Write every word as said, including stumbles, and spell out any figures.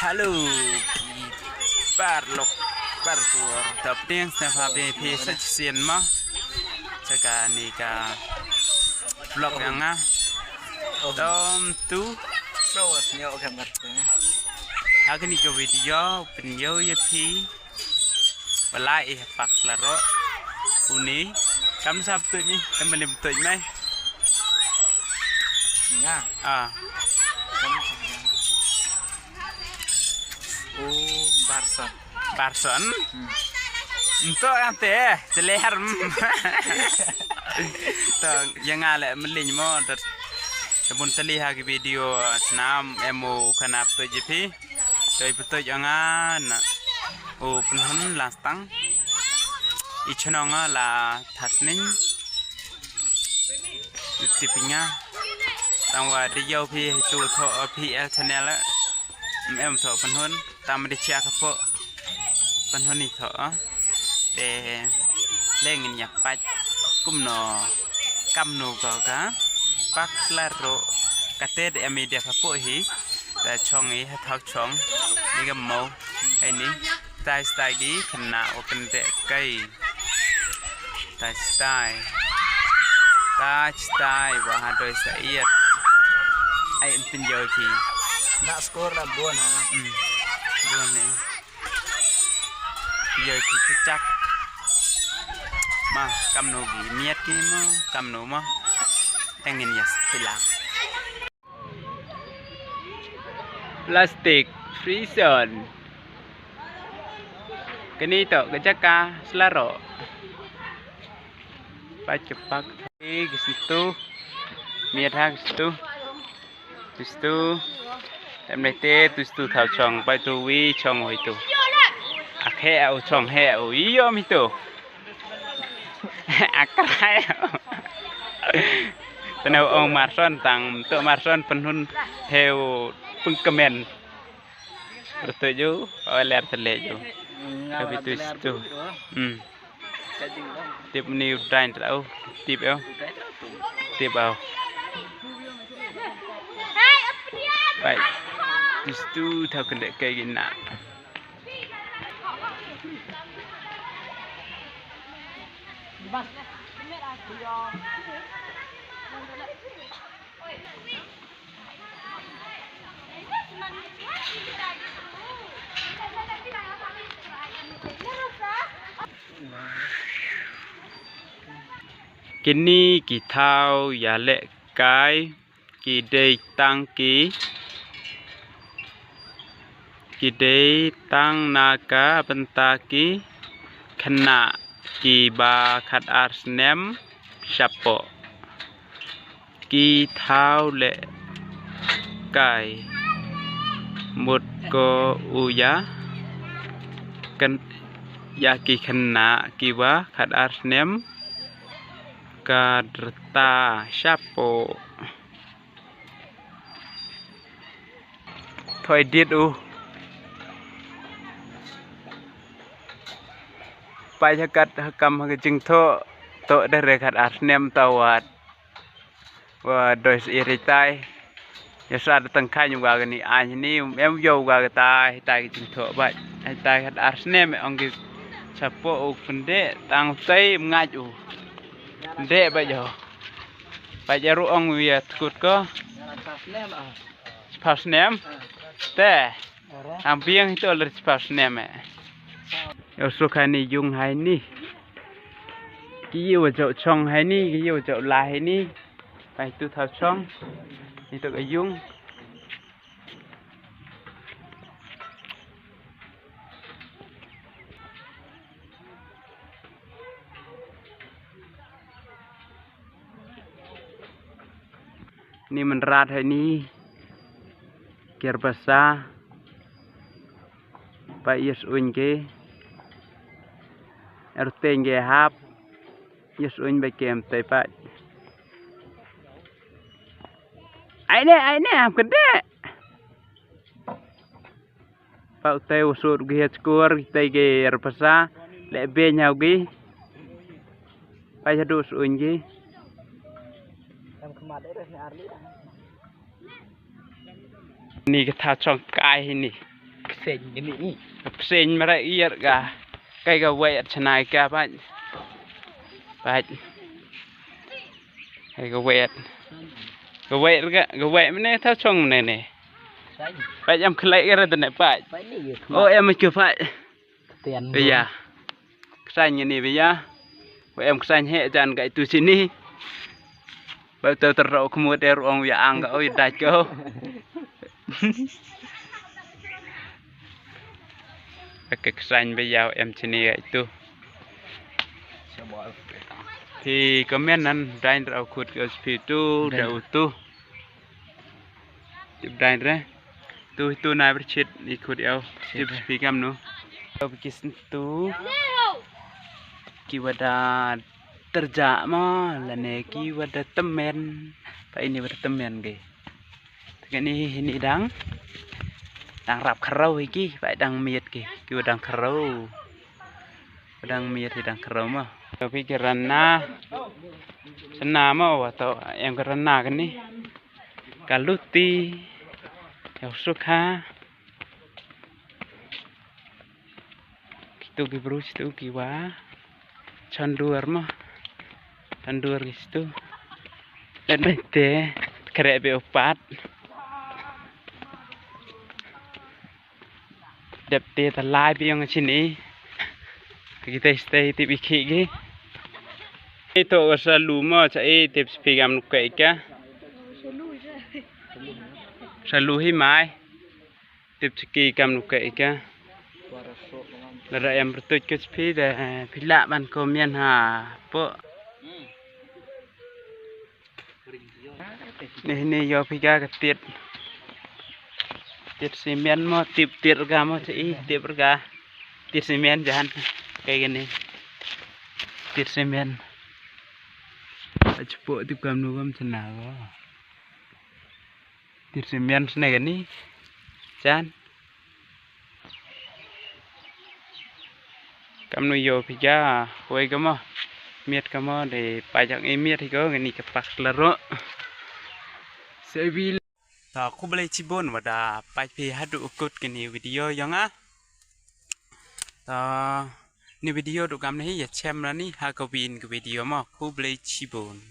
Hello, parlok, parkuar. Tap tiang sna pha phi phi sa chisien ma. Chaka ni ka vlog yang nga. Tom tu. So, sñiaw ka mat. Ha kani ka video, pynyoh ya phi. Wala i ha Pak Slaro. Uni. Kam sa betul ni, kam ni betul mai. Nga. Ah. Kam sa nga. Oh, Barson. Barson? Hmm. Nto ante, celeher. To, ya nga le melin mo, dat. Tabun tali ha ki video, snam, emo, kanap to jipi. Toi betul ya nga, na. O, pynhun lastang. I chnong nga la Thasning. Tipinga. Tang wa di yoh phi tu tho phi el channel. Em tho pynhun. Tam di chia ka po. Pynhun ni tho. Te leng in ya pat. Kumno. Kamno ko ka. Pak Slaro. Kate de media ka po hi. Ta chong i ha thau chong. Ni ka mo. Ai ni. Tai stai gi khynnah o kynde kai. Tai stai. Tai stai wa ha doi sa iet. Ai in pynyoh phi. Na score la bon ha. Hmm. Bon ni. Yoh phi chak. Ma, kamno gi miat ki mo, kamno mo. Engin ya pila. Plastic free zone. Kani to ka jaka Slaro. Pat ka pak. Eh, ka situ. Miat ha ka situ. Tu situ. Em ne te, tu situ thau chong, pat tu wi chong hoi tu. Ak he au chong he au. Iyo mi tu. Akrai. Tene ong Marson tang, tu Marson pynhun heu pynkemen. Betul ju, oh, ler tele ju. Tapi tu situ. Hmm. Tip ni u drain tau, tip eu. Tip au. Bai. Tu situ thau kynde kai gina. Kini ki thau ya leh kai. Ki dei tang ki, ki dei tang na ka bynta ki khynnah ki ba khat ar snem shapoh. Ki thau leh kai mut ko u ya, kan, ya ki khynnah ki ba khat ar snem ka rta shapoh. Thoi dit u. Pai hakat hakam ha ka jingthoh, thoh da re khat ar snem tawat. Wa doi sa i ritai. Ya sa da tang khai wa ka ni ai ni, em yoh wa ka tai, tai ka jingthoh bai. Ai tai khat ar snem ong ki chapoh u kynde, tang tai mngaj u. Kynde bai yoh. Bai ya ru ong wi ya tkut ko. Chiphaw snem. Te. Am biang hito le chiphaw snem eh. Yo suk hai ni yung hai ni. Ki yi wa jok chong hai ni, ki yi wa jok la hai ni. Pai tu thau chong. Ni tu ka yung. Ni man rat hai ni. Kiar basa. Pa yes uñ ke. Er teñ ke hap. Yes uñ ba kem te pa. Ai ne, ai ne, am kede. Pau te u sut gi ha chkur, te gi er pasa, le beñ hau gi. Pai hadu suñ gi. Ni ka tha chong kai hi ni. Seng ni. Seng mara iar ka. Kai ka wei at chna ka pat. Pat. Kai ka wei at. Ka wei ka, ka wei mene tha chong mene ne. Pat em khlai ka ra ne pat. Pat ni. O em chu pat. Bia. Ksain ni bia. Wa em ksain he jan ka itu sini. Ba tu terro kmu der ong ya ang ka oi dai ko. Ka ksain bia wa em sini ka itu. Phi comment nan dai ra khut ka phi tu da utu. Tip dai re. Tu, tu nai berchit i khut yau. Tip spi kam nu. Yau bikis tu. Ki wada terja ma, lane ki wada temen. Pa ini wada temen ke. Tengah ni, ini dang. Dang rap kharau iki, pa dang miet ke. Ki wada dang kharau. Dang miet hi dang kharau ma. Yau pi ki rana. Sana ma wa to em ki rana ke ni. Ka luti, yau sukha. Kitu ki bru, kitu ki wa. Chandur ma. Chandur kitu. Dan te, kre be upat. Dep te ta lai bi yong chini. Kita stay tip iki ki. Ito sa lu mo cha e tip spi kam nuk ka ika. Sa lu hi mai. Tip chiki kam nuk ka ika. Lada em bertuj ke spi da pila ban comment ha po. Ni, ni yau phi ka ka tiet. Tiet simen mo, tip tiet ka mo, chi i, tip ka. Tiet simen jan. Kai ka ni. Tiet simen. Achupo tip kam nu kam chna ko. Tiet simen sne ka ni. Jan. Kam nu yau phi ka, hoi ka mo. Miet ka mo, de pajak e miet hi ko, ka ni ka pak la ro. Sebil. Ta khublei chibun wada pait phi hadu u kut kini video yong nga. Ta ni video du kam ni ya chem ra ni ha ka win ka video mo khublei chibun.